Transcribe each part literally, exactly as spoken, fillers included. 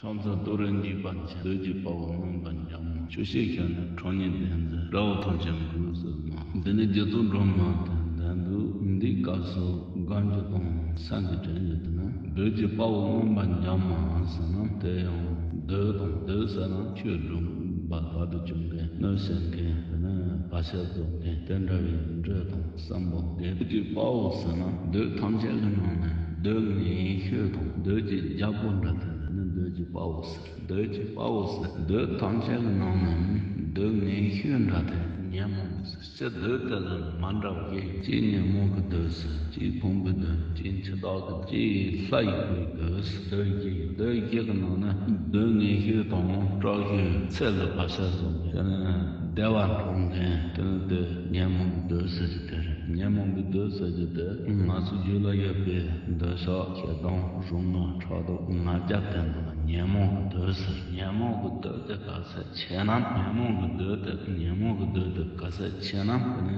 ཕྱག་འཚལ་ཏུ་རེ་འཇིགས་པ་མཆེད། བདུད་ཀྱི་དཔའ་བོ་རྔོན་པ་འཇམ་མོ། ཆུ་སྐྱེས་ཞལ་ནི་ཁྲོ་གཉེར་ལྡན་མཛད། དགྲ་བོ་ཐམས་ཅད་འགུགས་གསོལ་མ། འདི་ནི་རྗེ་བཙུན་སྒྲོལ་མ་དང་ལྡན་འདུག་འདིའི་སྐབས་སུ་བཀའ་འགྱུར་དང་སེམས་ཀྱི་དྲན་རྒྱུ་དེ་ནི། བདུད་ཀྱི་དཔའ་བོ་རྔོན་པ་འཇམ་མོ་ཟེར་ན། དེ་ཡང་བདུད་དང་། བདུད་ཟེར་ན་ཆོས་སྒྲུབ་པ་བར་དུ་གཅོད་མཁན། གནོད་བྱེད་མཁན། དེ་ནི་བར་ཆད་བཟོ་མཁན། དེ་འདྲ་བའི་འདྲེ་དང་གསུམ་པོ། བདུད་ཀྱི་དཔའ་བོ་ཟེར་ན་བདུད་ཐམས་ཅད་ཀྱི་ནང་ནས་བདུད་ངན་ཤོས་དང་། བདུད་ཀྱི་རྒྱལ་པོ་འདྲ་དེ་ནི་བདུད་ཀྱི་དཔའ་བོ་ཟེར། བདུད་ཀྱི་དཔའ་བོ་ཟེར། བདུད་ཐམས་ཅད་ཀྱི་ནང་ནས་བདུད་ངན་ཤོས་འདྲ་དེ་ཉོན་མོངས་པ་ཟེར། སྤྱིར་བདུད་དེ་ལ་མ་འདྲ་བ་བརྒྱད་ཡོད། གཅིག་ཉོན་མོངས་ཀྱི་བདུད་ཟེར། གཅིག་ཕུང་པོའི་བདུད། གཅིག་འཆི་བདག་གི། གཅིག་ལྷ་ཡི་བུའི་བདུད་ཟེར། བདུད་བརྒྱད་ཡོད། བདུད་བརྒྱད་ཀྱི་ནང་ནས་བདུད་ངན་ཤོས་དང་སྐྲག་ཤོས། ཚེ་ལ་བར་ཆད་བཟོ་མཁན། དེ་ནི་བདེ་བ་འཕྲོག་མཁན། དེ་ནི་བདུད་ཉོན་མོངས་ཀྱི་བདུད་ཟེར་རྒྱུ་དེ་རེད། ཉོན་མོངས་ཀྱི་བདུད་ཟེར་རྒྱུ་དེ་ང་ཚོའི་རྒྱུད་ལ་ཡོད་པའི་འདོད་ཆགས། ཞེ་སྡང་། རུང་བ། ཕྲག་དོག་ང་རྒྱལ་དེ་ཚོ་ལ་ཉོན་མོངས་ཀྱི་བདུད་ཟེར། ཉོན་མོངས་ཀྱི་བདུད་དེ་ག་ཚད་ཆེ་ན། ཉོན་མོངས་ཀྱི་བདུད་དེ། ཉོན་མོངས་ཀྱི་བདུད་དེ་ག་ཚད་ཆེ་ན། ཨ་ནི་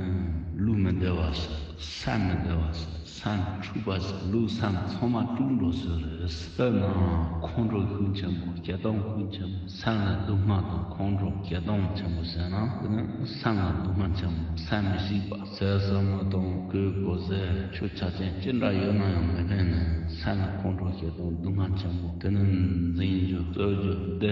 ལུས་མི་བདེ་བ་ཟེར། སེམས་མི་བདེ་བ་ཟེར། སེམས་འཁྲུགས་པ་ཟེར། ལུས་སེམས་ཚང་མ་དཀྲུག་འགྲོ་ཟེར་རེད། དཔེར་ན་ཁོང་ཁྲོ་ཤུགས་ཆེན་པོ། བརྒྱད་སྟོང་ཤུགས་ཆེན་པོ། སེམས་ལ་སྡུག་བསྔལ་དང་ཁོང་ཁྲོ་བརྒྱད་སྟོང་ཆེན་པོ་ཟེར་ན། དེ་ནི་སེམས་ལ་སྡུག་བསྔལ་ཆེན་པོ། སེམས་མི་སྐྱིད་པ། ཟས་ཟ་མ་དང་གོས་གོས་ཟས། ཆོས་ཆ་ཅན་ཅི་འདྲ་ཡོད་ན་ཡང་མི་ལེན་ནས། སེམས་ལ་ཁོང་ཁྲོ་ཞེ་སྡང་སྡུག་བསྔལ་ཆེན་པོ། དེ་ནི་འཛིན་རྒྱུ། རྩོད་རྒྱུ། བསྡད་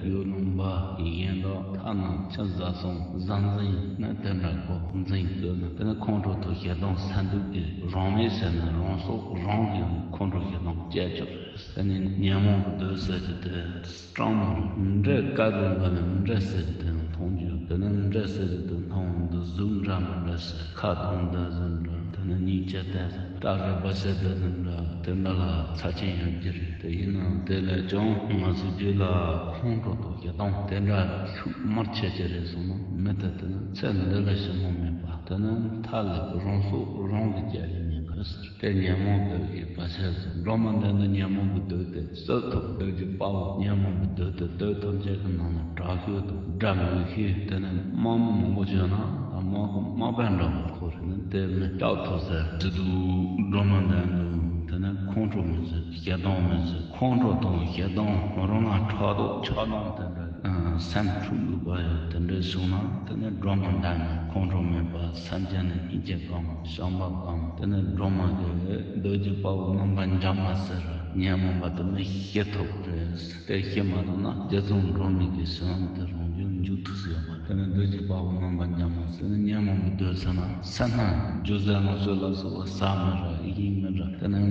ཡུལ་ལུང་པ། གཞན་དག་ཐ་ན་ཆུ་བཟའ་སོང་། བཟའ་འཛིན་ནི་དེ་འདྲ་གོ། འཛིན་རྩོད་ནི་དེ་ནི་ཁོང་ཁྲོ་དང་ཞེ་སྡང་སེམས་སྡུག་གི་རང་མོས་བྱས་ནས་རང་སྲོག་རང་གིས་ཁོང་ཁྲོ་ཞེ་སྡང་སྐྱེ་ཆོག་རེད། དེ་ནི་ཉོན་མོངས་ཀྱི་བདུད་ཟེར་རྒྱུ་དེ། སྤྲང་མོ་རེད། འདྲེ་དཀར་པོའི་མགོ་ནས་འདྲེ་ཟེར་རྒྱུ་དེ་ཡང་མཐོང་རྒྱུ། དེ་ནས་འདྲེ་ཟེར་རྒྱུ་དེ་མཐོང་འདི་གཟུགས་འདྲ་མི་འདྲ་ཟེར། ཁ་གདངས་འདི་བཟུམ་འདྲ། དེ་ནས་སྙིང་རྗེ་དེ་བཟུམ་འདྲ། སྐྲ་རེག་པ་ཟེར་དེ་བཟུམ་འདྲ། དེ་འདྲ་ལ་ཚབས་ཆེན་ཡོད་རྒྱུ་རེད། དེ་ཡིན་ནའང་དེ་ལས་ཀྱང་ང་ཚོའི་རྒྱུད་ལ་ཁོང་ཁྲོ་དང་ཞེ་སྡང་དེ་འདྲ་ཤུགས་མར་ཆེ་ཆེ་རེད་སོང་ན། མི་དེ་དེ་ནི་ཚེ་འདི་ལ་ཞི་མོ་མེད་པ། དེ་ནི་མཐའ་ལ་རང་སྲོག་རང་གིས་བཅད་ཡིན་ཉེན་ཁ་ཟེར། དེ་ཉོན་མོངས་བདུད་ཀྱི་བར་ཆད་ཟེར། སྒྲོལ་མ་འདི་ནི་ཉོན་མོངས་ཀྱི་བདུད་དེ་སེལ་ཐུབ། བདུད་ཀྱི་དཔའ་བོ་ཉོན་མོངས་ཀྱི་བདུད་དེ། བདུད་ཐམས་ཅད་ཀྱི་ནང་ནས་དྲག་ཤོས་དང་དགྲ་ངན་ཤོས། དེ་ནི་དམག་མི་མང་པོ་བྱུང་ན་དམག་གི་དམག་དཔོན་འདྲ་བོ་ཁོ་རེད། ནི་དེ་མི་སྐྲག་ཐུབ་ཟེར། དེ་དུས་སྒྲོལ་མ་འདི་ནི་དེ་ནི་ཁོང་ཁྲོ་མི་བྱེད། ཞེ་སྡང་མི་བྱེད། ཁོང་ཁྲོ་དང་ཞེ་སྡང་རང་ལ་ཕྲག་དོག་ཆགས་སྡང་དེ་འདྲ། ཨ། སེམས་འཁྲུག་འདུག་པ་ཡང་དེ་འདྲའི་བྱུང་ན། དེ་ནི་སྒྲོལ་མ་འདི་ནི་ཁོང་ཁྲོ་མེད་པ། སེམས་ཅན་ལ་སྙིང་རྗེ་སྒོམ། བྱམས་པ་སྒོམ། དེ་ནི་སྒྲོལ་མ་གིས་བདུད་ཀྱི་དཔའ་བོ་རྔོན་པ་འཇམ་མོ་ཟེར་བ་ཉོན་མོངས་པ་དེ་ནི་ཞི་ཐུབ་རེད། དེ་ཞི་མ་ཐུབ་ན་རྗེ་བཙུན་སྒྲོལ་མའི་གི་ཞི་ལམ་དེ་རང་བཞིན་འཇུག་ཐུབ་ས་ཡོད་མ་རེད། དེ་ནི་བདུད་ཀྱི་དཔའ་བོ་རྔོན་པ་འཇམ་མོ་ཟེར་ནི་ཉོན་མོངས་པའི་བདུད་ཟེར་ན། སེར་སྣ་སྒྱུ་རྩལ་ལོངས་སྤྱོད་ལ་སོགས་པ་ཟ་མི་ར་ཡིན་མི་ར། དེ་ནི་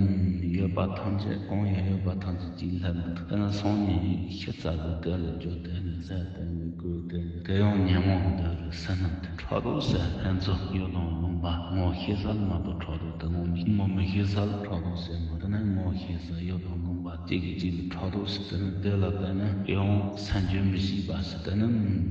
ཡོད་པ་ཐམས་ཅད་གང་ཡང་ཡོད་པ་ཐམས་ཅད་ཅིག་ལྷན་དུ། དེ་ནི་སང་ཉིན་ཤི་ཚར་དུས་དེ་ལ་རྒྱུ་དེ་ནི་ཟས་དེ་ནི་གོས་དེ་ནི་དེ་ཡང་ཉོན་མོངས་ཀྱི་བདུད་རེད་ཟེར་ན། དེ་ཕྲག་དོག་ཟེར་ཕན་ཚུན་གཡུ་དང་ལུང་པ་ངོ་ཤེས་ས་ལ་མ་གཏོགས་ཕྲག་དོག་དེ་ངོ་མི་ངོ་མི་ཤེས་ས་ལ་ཕྲག་དོག་ཟེར་མ། དེ་ནི་ངོ་ཤེས་ས་གཡུ་དང་ལུང་པ་གཅིག་གིས་གཅིག་ལ་ཕྲག་དོག་ཟེར། དེ་ནི་དེ་ལ་བརྟེན་ནས་ཡང་སེམས་རྒྱུད་མི་གཅིག་པ་ཟེར། དེ་ནི་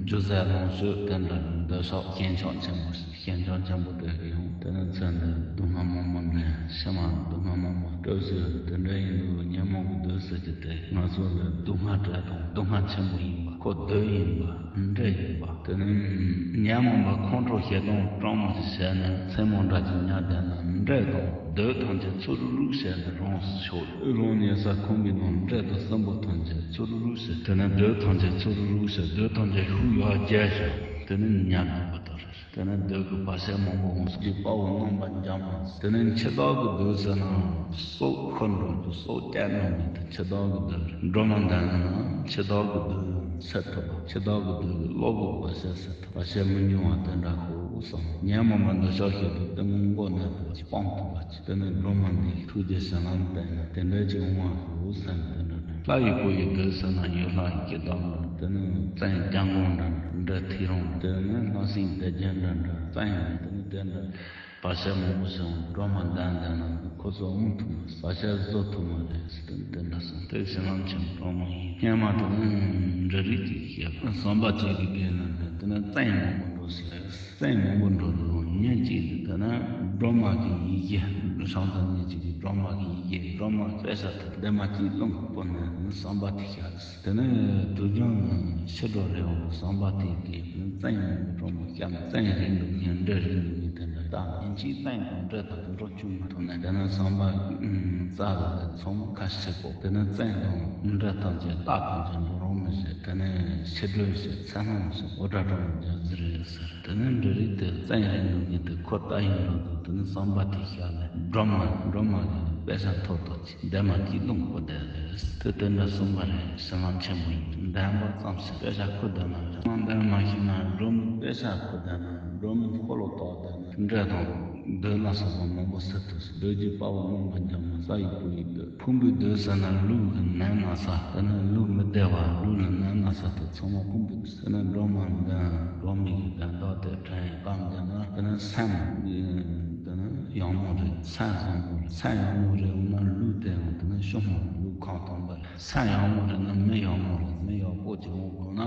སྒྱུ་རྩལ་ལོངས་སྤྱོད་དེ་འདྲ་འདོད་ཆགས་ཞེན་ཆགས་ཆེན་པོ་ཟེར། ཞེན་ཆགས་ཆེན་པོ་དེ་གིས་ཡང་དེ་ནི་ཚེ་འདི་སྡུག་བསྔལ་མང་པོ་འདྲེན། ཕྱི་མ་སྡུག་བསྔལ་མང་པོ་སྤྲོད་ཟེར། དེ་འདྲ་ཡིན་དུས་ཉོན་མོངས་ཀྱི་བདུད་ཟེར་རྒྱུ་དེ་ང་ཚོ་ལ་སྡུག་བསྔལ་སྤྲད་དང་སྡུག་བསྔལ་ཆེན་པོ་ཡིན་པ། ཁོ་བདུད་ཡིན་པ། འདྲེ་ཡིན་པ། དེ་ནི་ཉོན་མོངས་པ་ཁོང་ཁྲོ་ཞེ་སྡང་སྤྲང་མོ་ཞིག་བྱས་ནས་མཚན་མོ་འདྲ་ཅིག་ཉལ་བསྡད་ན། འདྲེ་དང་བདུད་ཐམས་ཅད་ཚུར་རུག་བྱས་ནས་རང་ཤོར། རང་ཉལ་ས་ཁང་གི་ནང་འདྲེ་དང་གསུམ་པོ་ཐམས་ཅད་ཚུར་རུག་བྱས། དེ་ནི་བདུད་ཐམས་ཅད་ཚུར་རུག་བྱས། བདུད་ཐམས་ཅད་ཤུགས་ཡར་རྒྱས་ཤིང་། དེ་ནི་ཉལ་དགོས་པ་དང་། དེ་ནས་བདུད་ཀྱི་བར་ཆད་མང་པོ་འོང་། བདུད་དཔའ་བོ་རྔོན་པ་འཇམ་མོ། དེ་ནས་འཆི་བདག་གི་བདུད་ཟེར་ན་སྲོག་ཤོར་འགྲོ་རྒྱུ། སྲོག་བཅད་གནང་མི་དེ་འཆི་བདག་གི་བདུད་རེད། སྒྲོལ་མ་འདི་ནི་འཆི་བདག་གི་བདུད་སེལ་ཐུབ་པ། འཆི་བདག་གི་བདུད་ཀྱི་བློ་གི་བར་ཆད་སེལ་ཐུབ། བར་ཆད་མི་འབྱུང་བ་དེ་འདྲ་ཤོག་བསམ། ཉོན་མོངས་པ་འདི་ཤོག་ཤེས་དུས་དེ་མགོ་ནས་དེ་སྤང་ཐུབ་པ་ཅིག། དེ་ནས་སྒྲོལ་མ་འདི་ཐུགས་རྗེ་ཞི་ལམ་བསྟན་ན་དེ་འདྲ་ཅིག་འོང་བ་ཤོག་བསམ། དེ་འདྲ་ལྷ་ཡི་བུ་ཡི་བདུད་ཟེར་ན་ཡུལ་ལྷ་ཡི་སྐྱིད་སྡུག་འདྲ། དེ་ནི་བཙན་སྐྱབས་མགོན་འདྲ། འདྲ་ཐེའུ་རང་། དེ་ནི་ལྷ་སྲིན་སྡེ་བརྒྱད་འདྲ་འདྲ། བཙན་ཡང་དེ་ནི་དེ་འདྲ། བར་ཆད་མང་པོ་བྱུང་། སྒྲོལ་མ་འདི་འདི་ན་ཁོ་ཚོ་འོང་ཐུབ་མ། བར་ཆད་བཟོ་ཐུབ་མ་རེད་ཟེར་དེ་འདྲ་གསུངས། དེ་ཞི་ལམ་ཆེན་པོ་གྲོགས་མོ་ཡིན། སྙན་མ་དེ་ནི་འདྲ་རིགས་ཀྱི་ཞབས་བསམ་པ་གཅིག་གི་དགེ་ལ་འདྲ། དེ་ནི་བཙན་མང་པོ་འགྲོ་ཟེར། བཙན་མང་པོ་འགྲོ་འདུག་ཉིན་གཅིག་ཏུ་དེ་ན་སྒྲོལ་མ་གི་ཡི་གེ། བྱང་ཙམ་ཉིན་གཅིག་གི་སྒྲོལ་མ་གི་ཡི་གེ། སྒྲོལ་མ་དཔེ་ཆ་དེ་ལྡེབ་མ་གཅིག་བླུགས་པོ་ནས་བསམ་པ་དེ་ཤར། དེ་ནས་དུས་རྒྱུན་ཕྱི་དྲོ་རེ་བ་བསམ་པ་དེ་གི་བཙན་མང་པོ་སྒྲོལ་མ་ཤར་ནས། བཙན་རིང་དུ་ཉན། འབྲས་རིང་དུ་ཉན། དེ་འདྲ་བཏང་ཡིན་གཅིག་བཙན་དང་འབྲས་དང་འགྲོ་བཅུག་མ་ཐུབ་ནས། དེ་ནས་བསམ་པ་རྩ་ལ་ཚང་མ་ཁ་ཕྱེ་གོ། དེ་ནས་བཙན་དང་འབྲས་ཐམས་ཅད་སྟག་ཐམས་ཅད་འགྲོ་རོགས་མི་བྱེད། དེ་ནས་ཕྱི་དྲོ་བྱེད། མཚན་ལྷུང་བྱེད། འོ་དྲ་གྲོང་རྒྱ་ཟེར་ཡོད་ཟེར། དེ་ནས་འབྲས་རིགས་དེ་བཙན་ཡིན་ནོ་གི་དེ་ཁོ་ལྟ་ཡིན་ནོ་དུ། དེ་ནས་བསམ་པ་དེ་ཤར་ནས་སྒྲོལ་མ་སྒྲོལ་མ་གི་དཔེ་ཆ་ཐོག་ཏུ་ལྡེབ་མ་གཅིག་བླུགས་པོ་དེ་རེད། དེ་དེ་འདྲ་གསུངས་པ་རེད། ཞི་ལམ་ཆེན་པོ་ཡིན། འདན་མ་ཙམ་ཞིག་དཔེ་ཆ་ཁུ་བསྡད་ན་རེད། ཙམ་འདན་མ་ཞིག་ན་སྒྲོལ་མའི་དཔེ་ཆ་ཁུ་བསྡད་ན་སྒྲོལ་མའི་འཁོར་ལོ་ཏོག་བསྡད་ན་འབྲས་དང་རྡོ་ལ་སོགས་པ་མང་པོ་ཟེར་དུས་སུ། རྡོ་རྗེ་དཔའ་བོ་རྣམ་པར་འཇོམས་མ་ས་ཡི་བུ་ཡི་རྡོ། ཕུང་པོའི་རྡོ་ཟེར་ན་ལུས་ཀྱི་ནང་ན་ས། དེ་ནས་ལུས་མི་བདེ་བ་ལུས་ལ་ནང་ན་ས་དེ་ཚང་མ་ཕུང་པོའི་རྡོ་ཟེར་ན། སྒྲོལ་མ་འདོན། སྒྲོལ་མའི་གི་འདོན་དག་དེ་དྲན་ཡིན་པ་འདོན་ན། དེ་ནས་སེམས་དེ་ནས་ཡག་མོ་རེད། སེམས་བཟང་མོ་རེད། སེམས་ཡག་མོ་རེད་འོ་ན་ལུས་བདེ་འོང་། དེ་ནས་ཤོག་མོ་ལུས་ཁོང་སྟོང་པ་རེད། སེམས་ཡག་མོ་རེད་ན་མི་ཡག་མོ་རེད། མི་ཡག་པོ་ཅིག་འོང་དགོས་ན་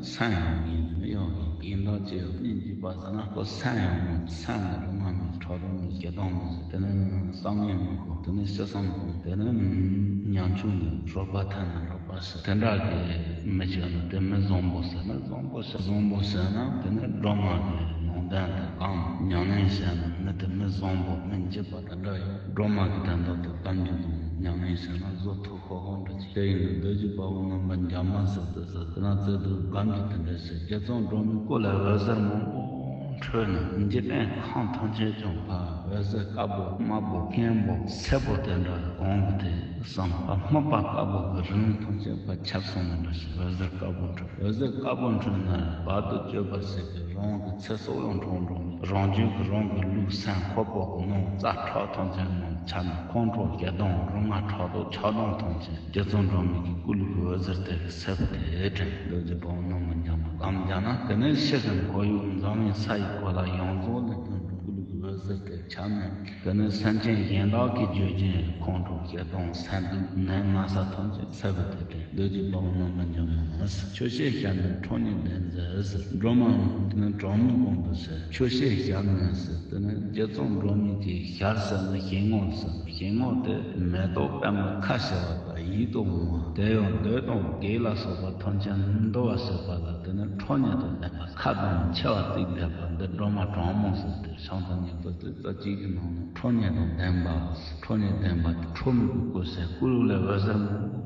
སེམས་ཡག་ཡིན། མི་ཡག་ཡིན། ཡིན་དག་ཅེས་སྙིང་རྗེ་པ་ཟེར་ན་ཁོ་སེམས་ཡག་མོ། སེམས་ལ་རུང་བ་མེད། ཁྲག་རུང་མེད། སྐྱེ་སྟོང་མེད་ཟེར། དེ་ནས་བསམ་ངན་མི་དགོས། དེ་ནས་ཤི་བསམ་དང་དེ་ནས་ཉམ་ཆུང་གི་རོགས་པ་ཐད་ན་རོགས་པ་ཟེར། དེ་འདྲ་གི་མི་བྱེད་ན་དེ་མི་བཟང་པོ་ཟེར། མི་བཟང་པོ་ཟེར། བཟང་པོ་ཟེར་ན་དེ་ནས་སྒྲོལ་མ་གི་ནང་དོན་དེ་གང་ཉམས་ལེན་བྱས་ན་མི་དེ་མི་བཟང་པོ་མི་འཇིགས་པ་དེ་འདྲ་ཡོད། སྒྲོལ་མ་གི་དོན་དག་དེ་གཏམ་རྒྱུད་དང་ཉམས་ལེན་བྱས་ན་བཟོ་ཐུབ། ཧོ་ཧོ་འདྲ་ཅིག་དེ་ཡིན་དུས་རྡོ་རྗེ་དཔའ་བོ་རྣམ་པར་འཇོམས་མ་ཟེར་དུས་ཟེར། དེ་ན་བརྩེ་དུང་སྒམ་གྱི་དེ་འདྲ་ཟེར། རྗེ་ཙོང་སྒྲོལ་མའི་སྐུ་ལ་འོད་ཟེར་མང་པོ་འཕྲོས་ནས་འཇིག་རྟེན་ཁམས་ཐམས་ཅད་ཀྱང་ཕར་འོད་ཟེར་དཀར་པོ་དམར་པོ་སྔོན་པོ་སེར་པོ་དེ་འདྲ་གང་གི་དེ་བསམ་པ་སྨུག་པ་དཀར་པོ་གི་རི་ལུང་ཐམས་ཅད་ཕར་ཁྱབ་སོང་བ་འདྲ་ཞིག་འོད་ཟེར་དཀར་པོ་འཕྲོས། འོད་ཟེར་དཀར་པོ་འཕྲོས་ན་བར་དུ་གཅོད་པ་ཟེར་གི་རང་གི་ཚེ་སྲོག་ཡང་འཕྲོག་འགྲོ། རང་རྒྱུད་ཀྱི་རང་གི་ལུས་སེམས་ཁོག་པ་གི་ནང་རྩ་ཁྲག་ཐམས་ཅད་ནང་ཆ་ན་ཁོང་ཁྲོ་སྐྱེ་སྟངས་རུ་ང་ཁྲག་དོག་ཆགས་སྡང་ཐམས་ཅད་རྗེ་ཙོང་སྒྲོལ་མའི་གི་སྐུ་ལུས་ཀྱི་འོད་ཟེར་དེ་གི་སེར་པོ་དེ་དྲན། རྡོ་རྗེ་དཔའ་བོ་རྣམ་པར་འཇོམས་མ་སྒམ་བརྒྱབ་ན། དེ་ནས་ཕྱི་ཟིན་ཁོར་ཡུག་འཛམ་གླིང་ས་ཡི་གོ་ལ་ཡོངས་རྫོགས་ལ་སྟོན་པའི་སྐུ་ལུས་ཀྱི་འོད་ཟེར་དེ་ཁྱབ་ནས། དེ་ནས་སེམས་ཅན་གཞན་དག་གི་རྒྱུད་ཀྱི་ཁོང་ཁྲོ་སྐྱེ་སྟངས་སེམས་སྡུག་ནད་ན་ཚ་ཐམས་ཅད་སེར་པོ་དེ་དྲན། རྡོ་རྗེ་དཔའ་བོ་རྣམ་པར་འཇོམས་མ་ཟེར། ཆོས་བཤད་ཞལ་ནས་ཁྲོ་གཉེར་ལྡན་མཛད་ཟེར། སྒྲོལ་མ་དེ་ནས་གྲོགས་མོའི་གོང་དུ་ཟེར། ཆོས་བཤད་ཞལ་ནས་ཟེར། དེ་ནས་རྗེ་ཙོང་སྒྲོལ་མའི་གི་ཞལ་ཟེར་ན་ཞལ་ངོ་ཟེར། ཞལ་ངོ་དེ་མེ་ཏོག་པདྨ་ཁ་ཕྱེ་བ་དང་ཡིད་དུ་འོང་བ། དེ་ཡང་འདོད་དང་བགེགས་ལ་སོགས་པ་ཐམས་ཅད་འདུལ་བར་བྱེད་པ་ལ་དེ་ནས་ཁྲོ་གཉེར་དང་ལྡན་པ། ཁ་གདངས་མཆེ་བ་གཙིགས་བསྡད་པ་འདི་སྒྲོལ་མ་གྲོགས་མོ་ཟེར་ཏེ། བྱང་ཐང་ཉིན་ཐོ་ཙི་ཙ་གཅིག་གི་ནང་ནས་ཁྲོ་གཉེར་དང་ལྡན་པ། ཁྲོ་གཉེར་ལྡན་པ་དེ་ཁྲོ་མོའི་སྐུ་ཟེར། སྐུ་ལུས་ལས་འོད་ཟེར་མང་པོ་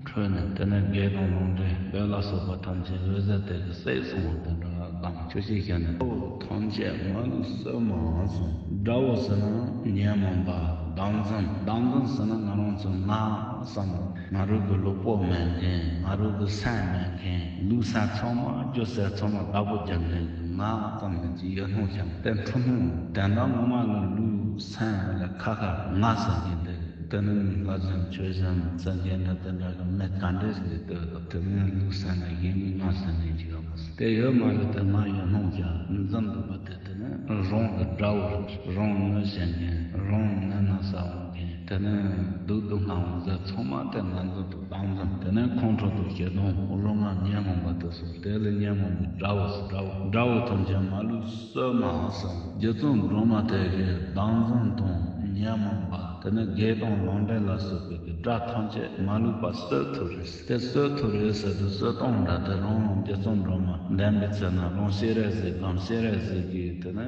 འཕྲོས་ནས་དེ་ནས་བགེགས་དང་རླུང་འདྲེ་འདོད་ལ་སོགས་པ་ཐམས་ཅད་འོད་ཟེར་དེ་གིས་བསྲེགས་སོང་བ་དེ་འདྲ་དང་། ཆོས་བཤད་ཞལ་ནས་དགྲ་བོ་ཐམས་ཅད་མ་ལུས་གསོད་མ་གསུངས། དགྲ་བོ་ཟེར་ན་ཉོན་མོངས་པ་བདག་འཛིན། བདག་འཛིན་ཟེར་ན་ང་རང་ཚོ་ང་བསམ་པ། ང་རང་གི་ལུས་པོ་མེད་མཁན། ང་རང་གི་སེམས་མེད་མཁན། ལུས་སེམས་ཚང་མ་རྒྱུ་ཟེར་ཚང་མ་བདག་པོ་རྒྱག་མཁན་གྱི་ང་ཙམ་ལ་ཅིག་ཡོད་སྣང་ཤར། དེ་འཁྲུལ་སྣང་དེ་འདྲ་ངོ་མ་ལ་ལུས་སེམས་ལ་ཁ་ཁ་ང་ཟེར་མཁན་དེ། དེ་ནི་ལྷ་གཞན་ཆོས་གཞན་སེམས་ཅན་འདྲ་དེ་འདྲ་གི་མི་ག་འདྲས་ཞིག་ལ་ལྟོས་དང་། དེ་ནི་ལུས་སེམས་ལ་ཡིན་མིན་ང་ཟེར་མཁན་ཅིག་ཡོད་མ་རེད། དེ་ཡོད་མ་རེད། དེ་ང་ཡོད་སྣང་ཤར། འཛིན་འདུག་པ་དེ། དེ་ནི་རང་གི་དགྲ་བོ་རེད། རང་གནོད་བྱེད་མཁན། རང་ནད་ན་ཚ་འོང་མཁན། དེ་ནི་སྡུག་སྡུག་བསྔལ་འོང་ཟེར་ཚང་མ་དེ་ང་ཚོ་དང་བདག་འཛིན། དེ་ནི་ཁོང་ཁྲོ་དང་སྐྱེ་སྡང་རུ་ང་ཉོན་མོངས་པ་དེ་ཚོ། དེ་ལ་ཉོན་མོངས་པའི་དགྲ་བོ་ཟེར། དགྲ་བོ། དགྲ་བོ་ཐམས་ཅད་མ་ལུས་གསོད་མ་ཟེར། རྗེ་བཙུན་སྒྲོལ་མ་དེ་གིས་བདག་འཛིན་དང་ཉོན་མོངས་པ། དེ་ནི་བགེགས་དང་རླུང་འདྲེ་ལ་སོགས་པའི་གི་དགྲ་ཐམས་ཅད་མ་ལུས་པ་གསོད་ཐུབ་རེད། དེ་གསོད་ཐུབ་རེད་ཟེར་དུས་གསོད་སྟངས་འདྲ་དེ་རང་རང་རྗེ་བཙུན་སྒྲོལ་མ་འདོན་པའི་ཚེ་ན་རང་སྤྱན་རས་གཟིགས་སྒམ་སྤྱན་རས་གཟིགས་ཀྱི་དེ་ནི་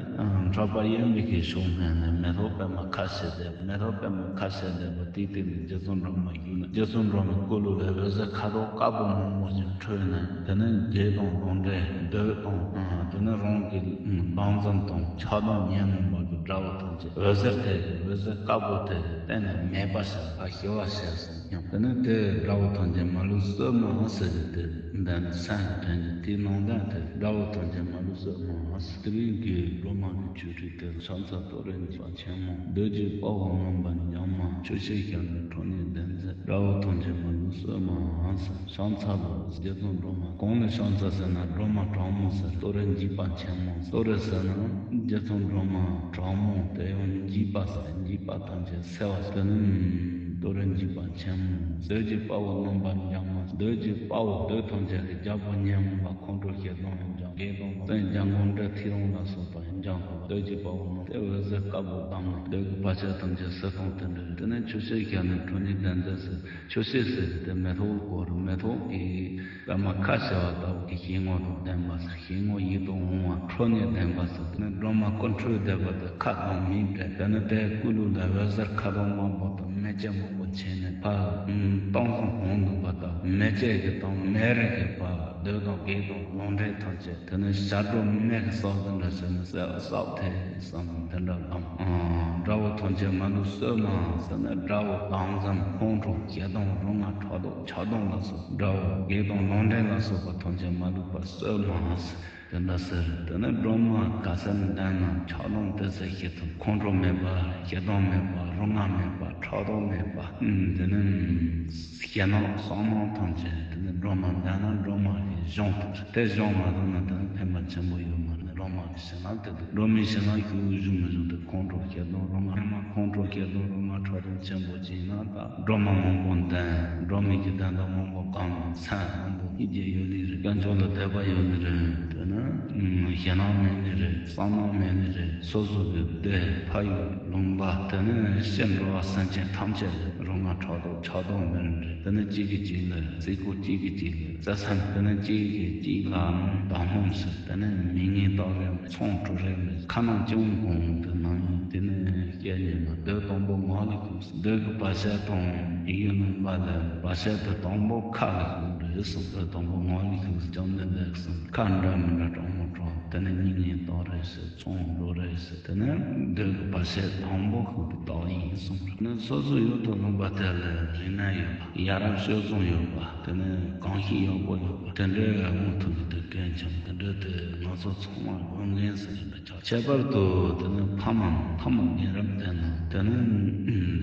འཕྲོག་པ་གཡོན་པའི་གི་ཕྱོགས་སྨད་ནས་མེ་ཏོག་པདྨ་ཁ་ཕྱེ་བསྡད། མེ་ཏོག་པདྨ་ཁ་ཕྱེ་བསྡད་པ་དེའི་སྟེང་ནས་རྗེ་བཙུན་སྒྲོལ་མ་བཞུགས་ནས་རྗེ་བཙུན་སྒྲོལ་མའི་སྐུ་ལུས་ལ་འོད་ཟེར་ཁ་དོག་དཀར་པོ་མང་པོ་ཞིག་འཕྲོས་ནས། དེ་ནི་བགེགས་དང་རླུང་འདྲེ་འདོད་དང་། དེ་ནི་རང་གི་བདག་འཛིན་དང་ཆགས་སྡང་ཉོན་མོངས་པ་གི་དགྲ་བོ་ཐམས་ཅད་འོད་ཟེར་དེ་གི་འོད་ཟེར་དཀར་པོ་དེ་གི་སྟེང་ནས་མེད་པ་བྱས་པ་ཞི་བ་བྱས་སོང་སྙམ། དེ་ནི་དེ་དགྲ་བོ་ཐམས་ཅད་མ་ལུས་གསོད་མ་ཟེར་གི་དེ་འདོན་སེམས་ཀྱི་དོན་གྱི་དེའི་ནང་དོན་དེ་དགྲ་བོ་ཐམས་ཅད་མ་ལུས་གསོད་མ་ཟེར། དེ་རིང་གི་སྒྲོལ་མ་གི་ཆོས་ཁྲིད་དེ་ཕྱག་འཚལ་ཏུ་རེ་འཇིགས་པ་ཆེན་མོ། རྡོ་རྗེ་དཔའ་བོ་རྣམ་པར་འཇོམས་མ། ཆོས་བཤད་ཞལ་ནས་ཁྲོ་གཉེར་ལྡན་མཛད། དགྲ་བོ་ཐམས་ཅད་མ་ལུས་གསོད་མ་ཟེར། ཕྱག་འཚལ་ལོ། རྗེ་བཙུན་སྒྲོལ་མ། གང་ལ་ཕྱག་འཚལ་ཟེར་ན་སྒྲོལ་མ་གྲོགས་མོ་ཟེར། ཏུ་རེ་འཇིགས་པ་ཆེན་མོ། ཏུ་རེ་ཟེར་ན་རྗེ་བཙུན་སྒྲོལ་མ་གྲོགས་མོ། དེ་ཡང་འཇིགས་པ་ཟེར། འཇིགས་པ་ཐམས་ཅད་སེལ་བ་ཟེར། དེ་ནི་ རྡོ་རིང་འཇིགས་པ་ཆེན་མོ། བདུད་ཀྱི་དཔའ་བོ་རྣམ་པར་འགྱངས་མ། བདུད་ཀྱི་དཔའ་བོ་བདུད་ཐམས་ཅད་ཀྱི་རྒྱལ་པོ་ཉོན་མོངས་པ་ཁོང་ཁྲོ་ཞེ་སྡང་ཡང་འཇང་བགེགས་དང་བཙན་རྒྱལ་མགོན་འདྲེ་ཐེའུ་རང་ལ་སོགས་པ་ཡང་འཇང་དང་བདུད་ཀྱི་དཔའ་བོ་རྣམས་ཏེ་འོད་ཟེར་དཀར་པོ་བསྡམས་ནས་བདུད་ཀྱི་བར་ཆད་ཐམས་ཅད་བསུ་སྟངས་དེ་འདྲ་རེད། དེ་ནས་ཆུ་སྐྱེས་ཞལ་ནས་ཁྲོ་གཉེར་ལྡན་འདས་སུ། ཆུ་སྐྱེས་ཟེར་དེ་མེ་ཏོག་སྐོར་མེ་ཏོག་གི་པདྨ་ཁ་ཕྱེ་བ་ལྟ་བུ་གི་ཞལ་ངོ་དང་ལྡན་པ་ཟེར། ཞལ་ངོ་ཡིད་དུ་འོང་བ་ཁྲོ་གཉེར་ལྡན་པ་ཟེར། དེ་ནས་སྒྲོལ་མ་སྐུ་འཁྲུངས་བསྡད་པ་དེ་ཁ་དོག་མིག་འདྲ། དེ་ནས་དེའི་སྐུ་ལུས་ལ་འོད་ཟེར་ཁ་དོག་དམར་པོ་དང་མེ་ལྕེ་མང་པོ་མཆེད་ནས་ཕར་གཏང་སོང་འོང་འདུག་པ་དང་མེ་ལྕེ་གི་དང་མེ་རི་གི་བར་བདུད་དང་བགེགས་དང་ལོག་འདྲེན་ཐམས་ཅད་དེ་ནས་ཞབས་བྲོ་མེ་གི་སྲོག་དེ་འདྲ་བྱས་ནས་བསད་བསད་ཐལ་བསམ་དེ་འདྲ་ལམ། དགྲ་བོ་ཐམས་ཅད་མ་ལུས་གསོད་མ་ཟེར་ནས་དགྲ་བོ་དྭངས་འཛིན་ཁོང་ཁྲོ་ཞེ་སྡང་རུ་ང་ཕྲག་དོག་ཆགས་སྡང་ལ་སོགས་དགྲ་བོ་བགེགས་དང་ལོག་འདྲེན་ལ་སོགས་པ་ཐམས་ཅད་མ་ལུས་པ་གསོད་མ་ཟེར་དེ་འདྲ་ཟེར། དེ་ནས་སྒྲོལ་མ་ག་ས་ནས་བསྡད་ན་ཆགས་སྡང་དེ་ཚོ་ཞི་ཐུབ། ཁོང་ཁྲོ་མེད་པ་ཞེ་སྡང་མེད་པ་རུ་ང་མེད་པ་ཕྲག་དོག་མེད་པ་དེ་ནས་ཞེ་སྡང་བསམ་སྣང་ཐམས་ཅད་དེ་ནས་སྒྲོལ་མ་བསྡད་ན་སྒྲོལ་མ་གིས་སྦྱོང་ཐུབ། དེ་སྦྱོང་མ་ཐུབ་ན་དེ་ནས་ཕན་པ་ཆེན་པོ་ཡོད་མ་རེད། སྒྲོལ་མ་གི་ཞེ་སྡང་དེ་དུ་སྒྲོལ་མའི་ཞེ་སྡང་ཞུ་བཞུགས་མི་བཞུགས་དེ་ཁོང་ཁྲོ་ཞེ་སྡང་རུ་ང་མ་ཁོང་ཁྲོ་ཞེ་སྡང་རུ་ང་ཕྲག་དོག་ཆེན་པོ་ཅིག་ན་ད་སྒྲོལ་མ་མང་པོ་འདོན། སྒྲོལ་མའི་གི་དོན་དག་མང་པོ་གང་ན་མཚན་མང་པོ་ཡིད་ཀྱི་ཡོད་ལེ་རེད། དཀོན་མཆོག་ལ་དད་པ་ཡོད་ལེ་རེད། དེ་ནས་ཞེ་སྡང་མེད་ལེ་རེད། བསམ་སྣང་མེད་ལེ་རེད། སོ་སོ་གི་སྡེ་ཕ་ཡུལ་ལུང་པ་དེ་ནས་སྤྱིར་འགྲོ་བ་སེམས་ཅན་ཐམས་ཅད་ལ་རུ་ང་ཕྲག་དོག་ཆགས་སྡང་མེད་ལེ་རེད། དེ་ནས་གཅིག་གིས་གཅིག་ལ་བརྩི་བཀུར། གཅིག་གིས་གཅིག་ལ་བརྩེ་སེམས། དེ་ནས་གཅིག་གིས་གཅིག་ལ་དག་སྣང་ཟེར། དེ་ནས་མི་ངན་རྟག་རེད། ཚོང་གྲུ་རེད། ཁ་ནང་ཅུང་གོང་དུ་ནང་ཡིན། དེ་ནས་སྐད་ཉན་མ་བདུད་དང་པོ་ངོ་ལ་ཁུག་ཟེར། བདུད་ཀྱི་བར་ཆད་དང་ཡིད་ལུང་པ་ལ་བར་ཆད་དེ་དང་པོ་ཁ་ལ་ཁུག་རེད་གསུངས། བདུད་དང་པོ་ངོ་ལ་ཁུག་ཟེར། བཅོམ་ལྡན་འདས་གསུངས། ཁ་འདྲ་མི་འདྲ་གྲོགས་མོ་གྲོགས། དེ་ནས་མི་ངན་རྟག་རེད་ཟེར། ཚོང་འགྲོ་རེད་ཟེར། དེ་ནས་བདུད་ཀྱི་བར་ཆད་དང་པོ་ཁུག་པའི་རྟགས་ཡིན་གསུངས། ནས་སོ་སོ་ཡུལ་དུ་ལུང་པ་དེ་ལ་རིག་གནས་ཡོད་པ། ཡ་རབས་སྤྱོད་བཟང་ཡོད་པ། དེ་ནས་གོམས་གཤིས་ཡག་པོ་ཡོད་པ། དེ་འདྲའི་འོང་ཐུབ་ཀྱི་དེ་གལ་ཆེན་པོ། དེ་འདྲ་དེ་ང་ཚོ་ཚང་མ་དགོས་ངེས་ཟེར་ཡིན་པ། ཁྱད་པར་དུ་དེ་ནི་ཕ་མ་ཕ་མ་རྒན་རབས་དེ་ནི་དེ་ནི་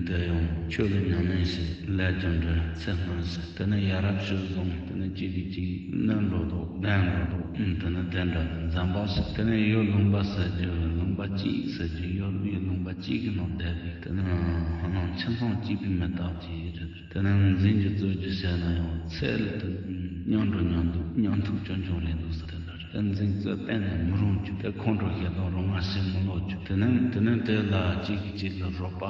དེ་ཡང་ཆོས་ལ་ཉམས་ལེན་བྱེད། ལས་རྒྱུ་འབྲས་ཚེ་སྔ་ཟེར། དེ་ནི་ཡ་རབས་སྤྱོད་བཟང་། དེ་ནི་གཅིག་གིས་གཅིག་གནོད་འགྲོ་དོགས་བདེན་འགྲོ་དོགས། དེ་ནི་དེ་འདྲ་འཛམ་བག་ཟེར། དེ་ནི་ཡུལ་ལུང་པ་ཟེར་རྒྱུ་ལུང་པ་གཅིག་ཟེར་རྒྱུ་ཡུལ་ཡུལ་ལུང་པ་གཅིག་གི་ནང་བསྡད་པའི་དེ་ནི་ཧ་ལམ་ཁྱིམ་ཚང་གཅིག་པའི་མི་རྟག་ཅིག་རེད། དེ་ནས་འཛིན་རྒྱུ་རྩོད་རྒྱུ་བྱས་ན་ཡང་ཚད་ལ་དེ་མཉམ་འགྲོ་མཉམ་འདུག་མཉམ་ཐུག་ཆུང་ཆུང་རེད་འདུག་ཟེར། དེ་འདྲ་རེད། འཛིན་རྩོད་གཏན་ནས་མི་རུང་རྒྱུ་དེ་ཁོང་ཁྲོ་ཞེ་སྡང་རུ་ང་ཞེ་མི་ལོག་རྒྱུ། དེ་ནས་དེ་ནས་དེ་ལ་གཅིག་གིས་གཅིག་ལ་རོགས་པ་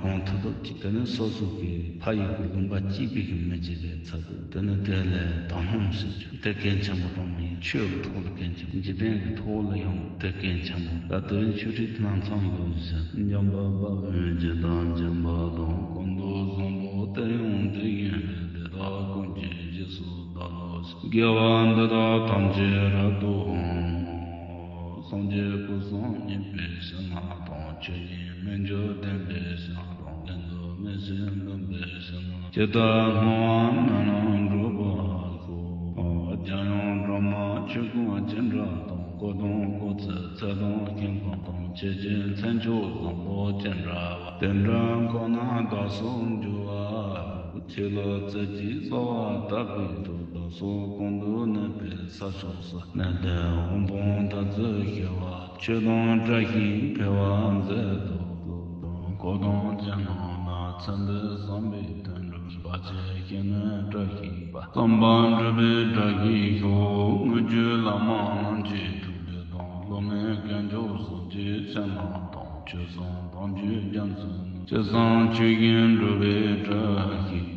གང་ཐུབ་ཐུབ་ཀྱིས། དེ་ནས་སོ་སོ་གི་ཕ་ཡུལ་གྱི་ལུང་པ་གཅིག་པའི་གི་མི་གཅིག་པའི་ཚབ་ཏུ་དེ་ནས་དེ་ལ་དག་སྣང་བྱེད་རྒྱུ་དེ་གལ་ཆེན་པོ་གཏོང་མི་ཡིན། ཆོས་ཀྱི་ཐོག་ལ་གལ་ཆེན་པོ། འཇིག་རྟེན་གྱི་ཐོག་ལ་ཡང་དེ་གལ་ཆེན་པོ། ད་དེ་རིང་ཆོས་ཁྲིད་དེ་ནང་མཚམས་འདུག་ཟེར། འཇམ་དཔལ་དཔའ་བོས་ཇི་ལྟར་མཁྱེན་པ་དང་། ཀུན་ཏུ་བཟང་པོ་དེ་ཡང་དེ་བཞིན་ཏེ། དེ་དག་ཀུན་གྱི་རྗེས་སུ་བདག་སློབ་ཕྱིར། དགེ་བ་འདི་དག་ཐམས་ཅད་རབ་ཏུ་བསྔོ། སངས་རྒྱས་སྐུ་གསུམ་བརྙེས་པའི་ཞིང་དང་། ཆོས་ཉིད་མི་འགྱུར་བདེན་པའི་ཞིང་དང་། ལན་དུ་མི་ཤེས་ལུང་པའི་ཞིང་། ཇི་ལྟར་སྨྲ་བ་སྨོན་ལམ་འགྲུབ་པར་ཤོག། རྒྱལ་ཡུམ་སྒྲོལ་མ་ཆོས་སྐུ་ཅི་འདྲ་དང་། སྐུ་དང་སྐུ་ཚེ་ཚད་དང་ཤིང་ཀུན་དང་། ཆོས་ཀྱི་མཚན་མཆོག་བཟང་པོ་ཅི་འདྲ་བ། དེ་འདྲ་ཁོ་ན་བདག་སོགས་འགྱུར་བ་ལ། ཆོས་ལ་རྩེ་གཅིག་རྩ་བ་དག་པའི་ཐོག། བདག་སོགས་གོང་དུ་གནས་པའི་ས་ཕྱོགས་སུ། གནས་དེར་དབང་པོ་མཐར་ཐུག་ཤེས་པ། ཆོས་དང་བཀྲ་ཤིས་འཕེལ་བར་མཛད་དོ། འཁོར་དང་ཅན་རྣམས་ལ་མཚན་དཔལ་བསམ་པའི་དོན་འགྲུབ། བར་ཆད་ཞི་ནས་བཀྲ་ཤིས་པ། བསམ་པ་འགྲུབ་པའི་བཀྲ་ཤིས་ཤོག། དངོས་བརྒྱུད་བླ་མ་རྣམས་ཀྱི་ཐུགས་རྗེ་དང་། སློབ་མའི་དཀོན་མཆོག་གསུམ་གྱི་སྤྱན་ལམ་དང་། ཆོས་སྲུང་དམ་ཆོས་རྒྱ་མཚོའི་ནོར། ཇི་བསམ་ཆོས་བཞིན་འགྲུབ་པའི་བཀྲ་ཤིས།